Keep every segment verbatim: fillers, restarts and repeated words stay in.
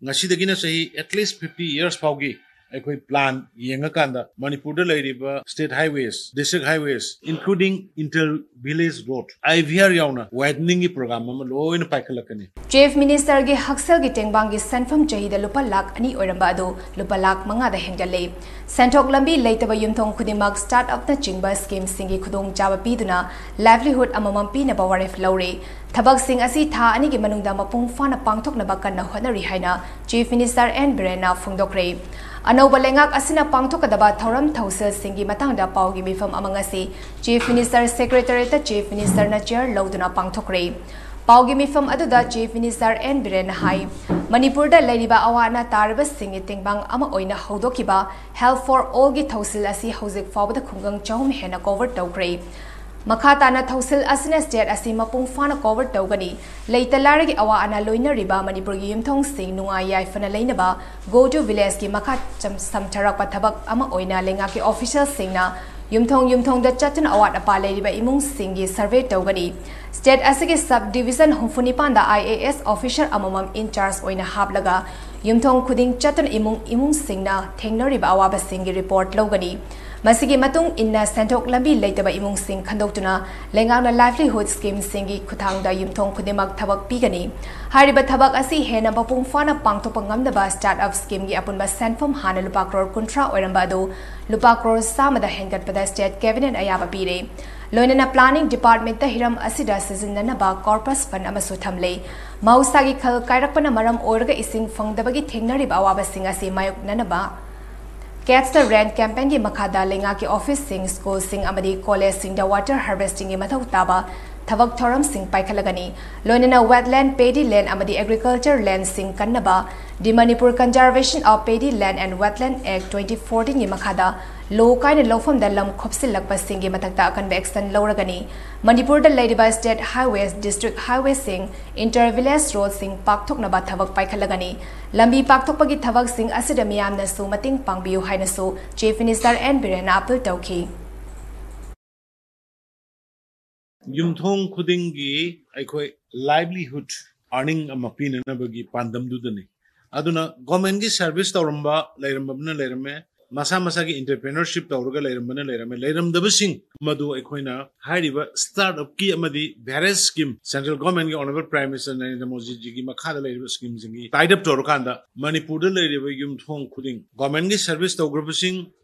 ꯉꯁꯤꯗꯒꯤꯅ ꯆꯍꯤ at least fifty years ꯐꯥꯎꯒꯤ ꯑꯩꯈꯣꯏ plan ꯌꯦꯡꯉꯀꯥꯟꯗ ꯃꯅꯤꯄꯨꯔꯗ ꯂꯩꯔꯤꯕ state highways, district highways, including inter village road, I V R ꯌꯥꯎꯅ wideningꯒꯤ program ꯑꯃ ꯂꯣꯏꯅ ꯄꯥꯏꯈꯠꯂꯛꯀꯅꯤ꯫ Chief Ministerꯒꯤ ꯍꯛꯁꯦꯜꯒꯤ ꯇꯦꯡꯕꯥꯡꯒꯤ ꯁꯦꯟꯐꯝ ꯆꯍꯤꯗ ꯂꯨꯄꯥ ꯂꯥꯈ ꯑꯅꯤ ꯑꯣꯏꯔꯝꯕ ꯑꯗꯨ ꯂꯨꯄꯥ ꯂꯥꯈ ꯃꯉꯥꯗ ꯍꯦꯟꯒꯠꯂꯦ꯫ ꯁꯦꯟꯊꯣꯛ ꯂꯝꯕꯤ ꯂꯩꯇꯕ ꯌꯨꯝꯊꯣꯡ ꯈꯨꯗꯤꯡꯃꯛ start upꯅꯆꯤꯡꯕ schemeꯁꯤꯡꯒꯤ ꯈꯨꯗꯣꯡꯆꯥꯕ ꯄꯤꯗꯨꯅ livelihood ꯑꯃꯃꯝ ꯄꯤꯅꯕ ꯋꯥꯔꯦꯞ ꯂꯧꯔꯦ꯫ ꯊꯕꯛꯁꯤꯡ ꯑꯁꯤ ꯊꯥ ꯑꯅꯤꯒꯤ ꯃꯅꯨꯡꯗ ꯃꯄꯨꯡ ꯐꯥꯅ ꯄꯥꯡꯊꯣꯛꯅꯕ ꯀꯟꯅ ꯍꯣꯠꯅꯔꯤ ꯍꯥꯏꯅ Chief Minister N ꯕꯤꯔꯦꯟꯅ ꯐꯣꯡꯗꯣꯛꯈ꯭ꯔꯦ꯫ ꯑꯅꯧꯕ ꯂꯩꯉꯥꯛ ꯑꯁꯤꯅ ꯄꯥꯡꯊꯣꯛꯀꯗꯕ ꯊꯧꯔꯝ ꯊꯧꯁꯤꯜꯁꯤꯡꯒꯤ ꯃꯇꯥꯡꯗ ꯄꯥꯎꯒꯤ ꯃꯤꯐꯝ ꯑꯃ ꯉꯁꯤ Chief Minister Secretariatꯇ Chief Ministerꯅ chair ꯂꯧꯗꯨꯅ ꯄꯥꯡꯊꯣꯛꯈ꯭ꯔꯦ꯫ ꯄꯥꯎꯒꯤ ꯃꯤꯐꯝ ꯑꯗꯨꯗ Chief Minister N ꯕꯤꯔꯦꯟꯅ ꯍꯥꯏ, ꯃꯅꯤꯄꯨꯔꯗ ꯂꯩꯔꯤꯕ ꯑꯋꯥ ꯑꯅꯥ ꯇꯥꯔꯕꯁꯤꯡꯒꯤ ꯇꯦꯡꯕꯥꯡ ꯑꯃ ꯑꯣꯏꯅ ꯍꯧꯗꯣꯛꯈꯤꯕ Health for Allꯒꯤ ꯊꯧꯁꯤꯜ ꯑꯁꯤ ꯍꯧꯖꯤꯛ ꯐꯥꯎꯕꯗ ꯈꯨꯡꯒꯪ ꯆꯍꯨꯝ ꯍꯦꯟꯅ cover ꯇꯧꯈ꯭ꯔꯦ꯫ ꯃꯈꯥ ꯇꯥꯅ ꯊꯧꯁꯤꯜ ꯑꯁꯤꯅ state ꯑꯁꯤ ꯃꯄꯨꯡ ꯐꯥꯅ cover ꯇꯧꯒꯅꯤ꯫ ꯂꯩꯇ ꯂꯥꯏꯔꯒꯤ ꯑꯋꯥ ꯑꯅꯥ ꯂꯣꯏꯅꯔꯤꯕ ꯃꯅꯤꯄꯨꯔꯒꯤ ꯌꯨꯝꯊꯣꯡꯁꯤꯡ ꯅꯨꯡꯉꯥꯏ ꯌꯥꯏꯐꯅ ꯂꯩꯅꯕ Go to Villageꯀꯤ ꯃꯈꯥ ꯆꯝ-, ꯁꯝꯊꯔꯛꯄ ꯊꯕꯛ ꯑꯃ ꯑꯣꯏꯅ ꯂꯩꯉꯥꯛꯀꯤ officialꯁꯤꯡꯅ ꯌꯨꯝꯊꯣꯡ ꯌꯨꯝꯊꯣꯡꯗ ꯆꯠꯇꯨꯅ ꯑꯋꯥꯠ ꯑꯄꯥ ꯂꯩꯔꯤꯕ ꯏꯃꯨꯡꯁꯤꯡꯒꯤ survey ꯇꯧꯒꯅꯤ꯫ State ꯑꯁꯤꯒꯤ sub division ꯍꯨꯝꯐꯨ ꯅꯤꯄꯥꯟꯗ I A S officer ꯑꯃꯃꯝ in charge ꯑꯣꯏꯅ ꯍꯥꯞꯂꯒ ꯌꯨꯝꯊꯣꯡ ꯈꯨꯗꯤꯡ ꯆꯠꯇꯨꯅ ꯏꯃꯨꯡ ꯏꯃꯨꯡꯁꯤꯡꯅ ꯊꯦꯡꯅꯔꯤꯕ ꯑꯋꯥꯕꯁꯤꯡꯒꯤ report ꯂꯧꯒꯅꯤ꯫ ꯃꯁꯤꯒꯤ ꯃꯇꯨꯡ ꯏꯟꯅ ꯁꯦꯟꯊꯣꯛ ꯂꯝꯕꯤ ꯂꯩꯇꯕ ꯏꯃꯨꯡꯁꯤꯡ ꯈꯟꯗꯣꯛꯇꯨꯅ ꯂꯩꯉꯥꯛꯅ livelihood schemeꯁꯤꯡꯒꯤ ꯈꯨꯠꯊꯥꯡꯗ ꯌꯨꯝꯊꯣꯡ ꯈꯨꯗꯤꯡꯃꯛ ꯊꯕꯛ ꯄꯤꯒꯅꯤ꯫ ꯍꯥꯏꯔꯤꯕ ꯊꯕꯛ ꯑꯁꯤ ꯍꯦꯟꯅ ꯃꯄꯨꯡ ꯐꯥꯅ ꯄꯥꯡꯊꯣꯛꯄ ꯉꯝꯅꯕ start up schemeꯒꯤ ꯑꯄꯨꯟꯕ ꯁꯦꯟꯐꯝ ꯍꯥꯟꯅ ꯂꯨꯄꯥ ꯀ꯭ꯔꯣꯔ ꯀꯨꯟꯊ꯭ꯔꯥ ꯑꯣꯏꯔꯝꯕ ꯑꯗꯨ ꯂꯨꯄꯥ ꯀ꯭ꯔꯣꯔ ꯆꯥꯝꯃꯗ ꯍꯦꯟꯒꯠꯄꯗ state cabinetꯅ ꯑꯌꯥꯕ ꯄꯤꯔꯦ꯫ ꯂꯣꯏꯅꯅ planning departmentꯇ ꯍꯤꯔꯝ ꯑꯁꯤꯗ ꯁꯤꯖꯤꯟꯅꯅꯕ corpus fund ꯑꯃꯁꯨ ꯊꯝꯂꯦ꯫ ꯃꯍꯧꯁꯥꯒꯤ ꯈꯜ ꯀꯥꯏꯔꯛꯄꯅ ꯃꯔꯝ ꯑꯣꯏꯔꯒ ꯏꯁꯤꯡ ꯐꯪꯗꯕꯒꯤ ꯊꯦꯡꯅꯔꯤꯕ ꯑꯋꯥꯕꯁꯤꯡ ꯑꯁꯤ ꯃꯥꯌꯣꯛꯅꯅꯕ Catch the Rain campaignꯒꯤ ꯃꯈꯥꯗ ꯂꯩꯉꯥꯛꯀꯤ officeꯁꯤꯡ, schoolꯁꯤꯡ ꯑꯃꯗꯤ collegeꯁꯤꯡꯗ water harvestingꯒꯤ ꯃꯊꯧ ꯇꯥꯕ ꯊꯕꯛ ꯊꯧꯔꯝꯁꯤꯡ ꯄꯥꯏꯈꯠꯂꯒꯅꯤ꯫ ꯂꯣꯏꯅꯅ wetland, paddy land ꯑꯃꯗꯤ agriculture landꯁꯤꯡ ꯀꯟꯅꯕ The Manipur Conservation of Paddy Land and Wetland Act twenty fourteenꯒꯤ ꯃꯈꯥꯗ ꯂꯣ ꯀꯥꯏꯅ ꯂꯧꯐꯝꯗ ꯂꯝ ꯈꯣꯞꯆꯤꯜꯂꯛꯄꯁꯤꯡꯒꯤ ꯃꯊꯛꯇ ꯑꯀꯟꯕ action ꯂꯧꯔꯒꯅꯤ꯫ ꯃꯅꯤꯄꯨꯔꯗ ꯂꯩꯔꯤꯕ state highways, district highwayꯁꯤꯡ, inter village roadꯁꯤꯡ ꯄꯥꯛꯊꯣꯛꯅꯕ ꯊꯕꯛ ꯄꯥꯏꯈꯠꯂꯒꯅꯤ꯫ ꯂꯝꯕꯤ ꯄꯥꯛꯊꯣꯛꯄꯒꯤ ꯊꯕꯛꯁꯤꯡ ꯑꯁꯤꯗ ꯃꯤꯌꯥꯝꯅꯁꯨ ꯃꯇꯦꯡ ꯄꯥꯡꯕꯤꯌꯨ ꯍꯥꯏꯅꯁꯨ Chief Minister N ꯕꯤꯔꯦꯟꯅ appeal ꯇꯧꯈꯤ꯫ ꯌꯨꯝꯊꯣꯡ ꯈꯨꯗꯤꯡꯒꯤ ꯑꯩꯈꯣꯏ livelihood earning ꯑꯃ ꯄꯤꯅꯅꯕꯒꯤ ꯄꯥꯟꯗꯝꯗꯨꯗꯅꯤ꯫ ꯑꯗꯨꯅ ꯒꯣꯔꯃꯦꯟꯒꯤ ꯁꯔꯚꯤꯁ ꯇꯧꯔꯝꯕ ꯂꯩꯔꯝꯕꯅ ꯂꯩꯔꯝꯃꯦ, ꯃꯁꯥ ꯃꯁꯥꯒꯤ ꯏꯟꯇꯔꯄ꯭ꯔꯤꯅꯔꯁꯤꯞ ꯇꯧꯔꯒ ꯂꯩꯔꯝꯕꯅ ꯂꯩꯔꯝꯃꯦ꯫ ꯂꯩꯔꯝꯗꯕꯁꯤꯡ ꯃꯗꯨ ꯑꯩꯈꯣꯏꯅ ꯍꯥꯏꯔꯤꯕ ꯁ꯭ꯇꯥꯔꯠ ꯑꯞꯀꯤ ꯑꯃꯗꯤ ꯚꯦꯔꯤꯌꯁ ꯁ꯭ꯀꯤꯝ, ꯁꯦꯟꯇ꯭ꯔꯦꯜ ꯒꯣꯔꯃꯦꯟꯒꯤ ꯑꯣꯅꯔꯦꯕꯜ ꯄ꯭ꯔꯥꯏꯝ ꯃꯤꯅꯤꯁꯇꯔ ꯅꯔꯦꯟꯗ꯭ꯔ ꯃꯣꯗꯤꯖꯤꯒꯤ ꯃꯈꯥꯗ ꯂꯩꯔꯤꯕ ꯁ꯭ꯀꯤꯝꯁꯤꯡꯒꯤ ꯇꯥꯏꯗ ꯑꯞ ꯇꯧꯔꯀꯥꯟꯗ ꯃꯅꯤꯄꯨꯔꯗ ꯂꯩꯔꯤꯕ ꯌꯨꯝꯊꯣꯡ ꯈꯨꯗꯤꯡ ꯒꯣꯔꯃꯦꯟꯒꯤ ꯁꯔꯚꯤꯁ ꯇꯧꯈ꯭ꯔꯕꯁꯤꯡ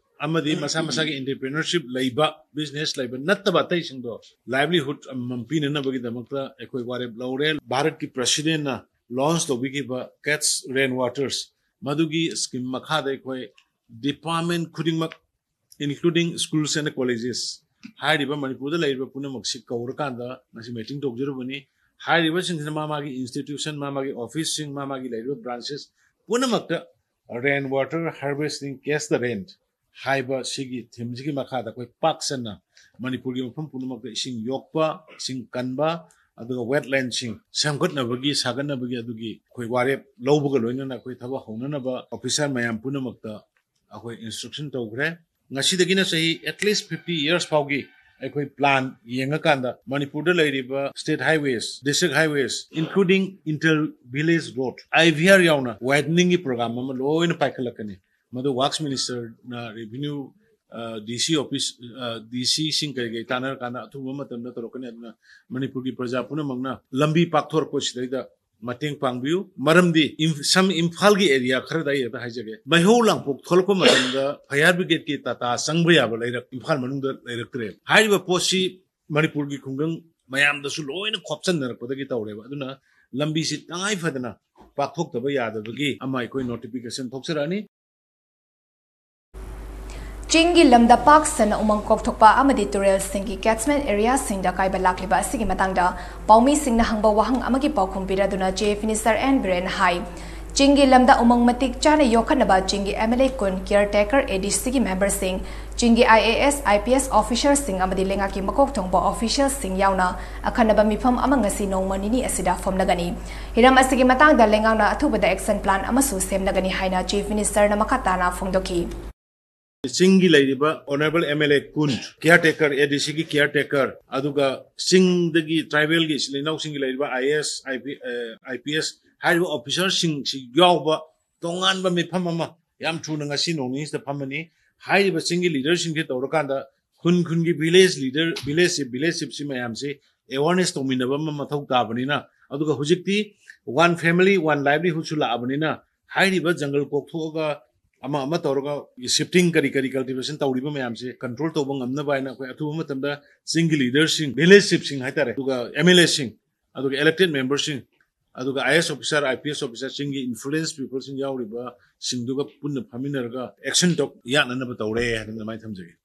ꯑꯃꯗꯤ ꯃꯁꯥ ꯃꯁꯥꯒꯤ ꯏꯟꯇꯔꯄ꯭ꯔꯤꯅꯔꯁꯤꯞ ꯂꯩꯕ, ꯕꯤꯖꯤꯅꯦꯁ ꯂꯩꯕ ꯅꯠꯇꯕ ꯑꯇꯩꯁꯤꯡꯗꯣ ꯂꯥꯏꯚꯂꯤꯍꯨꯗ ꯑꯃꯃꯝ ꯄꯤꯅꯅꯕꯒꯤꯗꯃꯛꯇ ꯑꯩꯈꯣꯏ ꯋꯥꯔꯦꯞ ꯂꯧꯔꯦ꯫ ꯚꯥꯔꯠꯀꯤ ꯄ꯭ꯔꯁꯤꯗꯦꯟꯅ ꯂꯣꯟꯆ ꯇꯧꯕꯤꯈꯤꯕ ꯀꯦꯠꯁ ꯔꯦꯟ ꯋꯥꯇꯔꯁ, ꯃꯗꯨꯒꯤ ꯁ꯭ꯀꯤꯝ ꯃꯈꯥꯗ ꯑꯩꯈꯣꯏ ꯗꯤꯄꯥꯔꯠꯃꯦꯟ ꯈꯨꯗꯤꯡꯃꯛ, including schools and colleges, ꯍꯥꯏꯔꯤꯕ ꯃꯅꯤꯄꯨꯔꯗ ꯂꯩꯔꯤꯕ ꯄꯨꯝꯅꯃꯛꯁꯤ ꯀꯧꯔꯀꯥꯟꯗ ꯉꯁꯤ ꯃꯤꯇꯤꯡ ꯇꯧꯖꯔꯨꯕꯅꯤ꯫ ꯍꯥꯏꯔꯤꯕꯁꯤꯡꯁꯤꯅ ꯃꯥ ꯃꯥꯒꯤ ꯏꯟꯁꯇꯤꯇ꯭ꯌꯨꯁꯟ, ꯃꯥ ꯃꯥꯒꯤ ꯑꯣꯐꯤꯁꯁꯤꯡ, ꯃꯥ ꯃꯥꯒꯤ ꯂꯩꯔꯤꯕ ꯕ꯭ꯔꯥꯟꯆꯦꯁ ꯄꯨꯝꯅꯃꯛꯇ Rain Water Harvesting, Catch the Rain ꯍꯥꯏꯕ ꯁꯤꯒꯤ ꯊꯤꯝꯁꯤꯒꯤ ꯃꯈꯥꯗ ꯑꯩꯈꯣꯏ ꯄꯥꯛ ꯁꯟꯅ ꯃꯅꯤꯄꯨꯔꯒꯤ ꯃꯐꯝ ꯄꯨꯝꯅꯃꯛꯇ ꯏꯁꯤꯡ ꯌꯣꯛꯄ, ꯏꯁꯤꯡ ꯀꯟꯕ, ꯑꯗꯨꯒ ꯋꯦꯠꯂꯦꯟꯁꯤꯡ ꯁꯦꯝꯒꯠꯅꯕꯒꯤ, ꯁꯥꯒꯠꯅꯕꯒꯤ ꯑꯗꯨꯒꯤ ꯑꯩꯈꯣꯏ ꯋꯥꯔꯦꯞ ꯂꯧꯕꯒ ꯂꯣꯏꯅꯅ ꯑꯩꯈꯣꯏ ꯊꯕꯛ ꯍꯧꯅꯅꯕ ꯑꯣꯐꯤꯁꯥꯔ ꯃꯌꯥꯝ ꯄꯨꯝꯅꯃꯛꯇ ꯑꯩꯈꯣꯏ ꯏꯟꯁꯇ꯭ꯔꯛꯁꯟ ꯇꯧꯈ꯭ꯔꯦ꯫ ꯉꯁꯤꯗꯒꯤꯅ ꯆꯍꯤ at least fifty years ꯐꯥꯎꯒꯤ ꯑꯩꯈꯣꯏ ꯄ꯭ꯂꯥꯟ ꯌꯦꯡꯉꯀꯥꯟꯗ ꯃꯅꯤꯄꯨꯔꯗ ꯂꯩꯔꯤꯕ state highways, district highways, including inter village road, I V R ꯌꯥꯎꯅ wideningꯒꯤ ꯄ꯭ꯔꯣꯒ꯭ꯔꯥꯝ ꯑꯃ ꯂꯣꯏꯅ ꯄꯥꯏꯈꯠꯂꯛꯀꯅꯤ꯫ ꯃꯗꯨ ꯋꯥꯔꯛꯁ ꯃꯤꯅꯤꯁꯇꯔꯅ ꯔꯦꯚꯤꯅ꯭ꯌꯨ ꯗꯤ ꯁꯤ ꯑꯣꯐꯤꯁ, ꯗꯤ ꯁꯤꯁꯤꯡ ꯀꯔꯤ ꯀꯔꯤ ꯇꯥꯟꯅꯔꯀꯥꯟꯗ ꯑꯊꯨꯕ ꯃꯇꯝꯗ ꯇꯧꯔꯛꯀꯅꯤ꯫ ꯑꯗꯨꯅ ꯃꯅꯤꯄꯨꯔꯒꯤ ꯄ꯭ꯔꯖꯥ ꯄꯨꯝꯅꯃꯛꯅ ꯂꯝꯕꯤ ꯄꯥꯛꯊꯣꯔꯛꯄꯁꯤꯗꯩꯗ ꯃꯇꯦꯡ ꯄꯥꯡꯕꯤꯌꯨ꯫ ꯃꯔꯝꯗꯤ ꯏꯝ-, ꯁꯝ ꯏꯝꯐꯥꯜꯒꯤ ꯑꯦꯔꯤꯌꯥ ꯈꯔꯗ ꯑꯩ ꯍꯦꯛꯇ ꯍꯥꯏꯖꯒꯦ, ꯃꯩꯍꯧ ꯂꯥꯡꯄꯣꯛ ꯊꯣꯛꯂꯛꯄ ꯃꯇꯝꯗ ꯐꯥꯌꯔ ꯕ꯭ꯔꯤꯒꯦꯗꯀꯤ ꯇꯥꯇꯥ ꯆꯪꯕ ꯌꯥꯕ ꯂꯩꯔꯛ ꯏꯝꯐꯥꯜ ꯃꯅꯨꯡꯗ ꯂꯩꯔꯛꯇ꯭ꯔꯦ꯫ ꯍꯥꯏꯔꯤꯕ ꯄꯣꯠꯁꯤ ꯃꯅꯤꯄꯨꯔꯒꯤ ꯈꯨꯡꯒꯪ ꯃꯌꯥꯝꯗꯁꯨ ꯂꯣꯏꯅ ꯈꯣꯞꯆꯟꯅꯔꯛꯄꯗꯒꯤ ꯇꯧꯔꯦꯕ꯫ ꯑꯗꯨꯅ ꯂꯝꯕꯤꯁꯤ ꯇꯉꯥꯏ ꯐꯗꯅ ꯄꯥꯛꯊꯣꯛꯇꯕ ꯌꯥꯗꯕꯒꯤ ꯑꯃ ꯑꯩꯈꯣꯏ ꯅꯣꯇꯤꯐꯤꯀꯦꯁꯟ ꯊꯣꯛꯆꯔꯛꯑꯅꯤ꯫ ꯆꯤꯡꯒꯤ ꯂꯝꯗ ꯄꯥꯛ ꯁꯟꯅ ꯎꯃꯪ ꯀꯣꯛꯊꯣꯛꯄ ꯑꯃꯗꯤ ꯇꯨꯔꯦꯜꯁꯤꯡꯒꯤ ꯀꯦꯠꯁꯃꯦꯟ ꯑꯦꯔꯤꯌꯥꯁꯤꯡꯗ ꯑꯀꯥꯏꯕ ꯂꯥꯛꯂꯤꯕ ꯑꯁꯤꯒꯤ ꯃꯇꯥꯡꯗ ꯄꯥꯎꯃꯤꯁꯤꯡꯅ ꯍꯪꯕ ꯋꯥꯍꯪ ꯑꯃꯒꯤ ꯄꯥꯎꯈꯨꯝ ꯄꯤꯔꯗꯨꯅ ꯆꯤꯐ ꯃꯤꯅꯤꯁꯇꯔ ꯑꯦꯟ ꯕꯤꯔꯦꯟꯅ ꯍꯥꯏ, ꯆꯤꯡꯒꯤ ꯂꯝꯗ ꯎꯃꯪ ꯃꯇꯤꯛ ꯆꯥꯅ ꯌꯣꯛꯈꯠꯅꯕ ꯆꯤꯡꯒꯤ ꯑꯦꯝ ꯑꯦꯜ ꯑꯦ ꯀꯨꯟ, ꯀꯤꯌꯔ ꯇꯦꯀꯔ ꯑꯦ ꯗꯤ ꯁꯤꯒꯤ ꯃꯦꯝꯕꯔꯁꯤꯡ, ꯆꯤꯡꯒꯤ I A S, I P S ꯑꯣꯐꯤꯁꯔꯁꯤꯡ ꯑꯃꯗꯤ ꯂꯩꯉꯥꯛꯀꯤ ꯃꯀꯣꯛ ꯊꯣꯡꯕ ꯑꯣꯐꯤꯁꯤꯌꯦꯜꯁꯤꯡ ꯌꯥꯎꯅ ꯑꯈꯟꯅꯕ ꯃꯤꯐꯝ ꯑꯃ ꯉꯁꯤ ꯅꯣꯡꯃ ꯅꯤꯅꯤ ꯑꯁꯤꯗ ꯐꯝꯂꯒꯅꯤ꯫ ꯍꯤꯔꯝ ꯑꯁꯤꯒꯤ ꯃꯇꯥꯡꯗ ꯂꯩꯉꯥꯛꯅ ꯑꯊꯨꯕꯗ ꯑꯦꯛꯁꯟ ꯄ꯭ꯂꯥꯟ ꯑꯃꯁꯨ ꯁꯦꯝꯂꯒꯅꯤ ꯍꯥꯏꯅ ꯆꯤꯐ ꯃꯤꯅꯤꯁꯇꯔꯅ ꯃꯈꯥ ꯇꯥꯅ ꯐꯣꯡꯗꯣꯛꯈꯤ꯫ ꯆꯤꯡꯒꯤ ꯂꯩꯔꯤꯕ ꯑꯣꯅꯔꯦꯕꯜ ꯑꯦꯝ ꯑꯦꯜ ꯑꯦ ꯀꯨꯟ, ꯀꯤꯌꯔ ꯇꯦꯀꯔ, ꯑꯦ ꯗꯤ ꯁꯤꯒꯤ ꯀꯤꯌꯔ ꯇꯦꯀꯔ, ꯑꯗꯨꯒ ꯆꯤꯡꯗꯒꯤ ꯇ꯭ꯔꯥꯏꯕꯦꯜꯒꯤ ꯏꯆꯤꯜ ꯏꯅꯥꯎꯁꯤꯡꯒꯤ ꯂꯩꯔꯤꯕ I A S, I P, I P S ꯍꯥꯏꯔꯤꯕ ꯑꯣꯐꯤꯁꯥꯔꯁꯤꯡꯁꯤ ꯌꯥꯎꯕ ꯇꯣꯉꯥꯟꯕ ꯃꯤꯐꯝ ꯑꯃ ꯌꯥꯝ ꯊꯨꯅ ꯉꯁꯤ ꯅꯣꯡ ꯅꯤꯅꯤꯁꯤꯗ ꯐꯝꯃꯅꯤ꯫ ꯍꯥꯏꯔꯤꯕ ꯆꯤꯡꯒꯤ ꯂꯤꯗꯔꯁꯤꯡꯁꯦ ꯇꯧꯔꯀꯥꯟꯗ ꯈꯨꯟ ꯈꯨꯟꯒꯤ ꯚꯤꯂꯦꯖ ꯂꯤꯗꯔ, ꯚꯤꯂꯦꯖꯁꯤ, ꯚꯤꯂꯦꯖ ꯆꯤꯞꯁꯤ ꯃꯌꯥꯝꯁꯤ ꯑꯦꯋꯥꯔꯅꯦꯁ ꯇꯧꯃꯤꯟꯅꯕ ꯑꯃ ꯃꯊꯧ ꯇꯥꯕꯅꯤꯅ, ꯑꯗꯨꯒ ꯍꯧꯖꯤꯛꯇꯤ ꯋꯥꯟ ꯐꯦꯃꯤꯂꯤ ꯋꯥꯟ ꯂꯥꯏꯚꯂꯤꯍꯨꯗꯁꯨ ꯂꯥꯛꯑꯕꯅꯤꯅ ꯍꯥꯏꯔꯤꯕ ꯖꯪꯒꯜ ꯀꯣꯛꯊꯣꯛꯑꯒ ꯑꯃ ꯑꯃ ꯇꯧꯔꯒ ꯁꯤꯐꯇꯤꯡ ꯀꯔꯤ ꯀꯔꯤ ꯀꯜꯇꯤꯚꯦꯁꯟ ꯇꯧꯔꯤꯕ ꯃꯌꯥꯝꯁꯦ ꯀꯟꯇ꯭ꯔꯣꯜ ꯇꯧꯕ ꯉꯝꯅꯕ ꯍꯥꯏꯅ ꯑꯩꯈꯣꯏ ꯑꯊꯨꯕ ꯃꯇꯝꯗ ꯆꯤꯡꯒꯤ ꯂꯤꯗꯔꯁꯤꯡ, ꯚꯤꯂꯦꯖ ꯆꯤꯞꯁꯤꯡ ꯍꯥꯏꯇꯥꯔꯦ, ꯑꯗꯨꯒ ꯑꯦꯝ ꯑꯦꯜ ꯑꯦꯁꯤꯡ, ꯑꯗꯨꯒ ꯏꯂꯦꯛꯇꯦꯗ ꯃꯦꯝꯕꯔꯁꯤꯡ, ꯑꯗꯨꯒ ꯑꯥꯏ ꯑꯦꯁ officer, I P S ꯑꯣꯐꯤꯁꯥꯔꯁꯤꯡꯒꯤ influence ꯄꯤꯄꯜꯁꯤꯡ ꯌꯥꯎꯔꯤꯕꯁꯤꯡꯗꯨꯒ ꯄꯨꯟꯅ ꯐꯝꯃꯤꯟꯅꯔꯒ ꯑꯦꯛꯁꯟ ꯌꯥꯠꯅꯅꯕ ꯇꯧꯔꯦ ꯍꯥꯏꯗꯅ ꯑꯗꯨꯃꯥꯏꯅ ꯊꯝꯖꯒꯦ꯫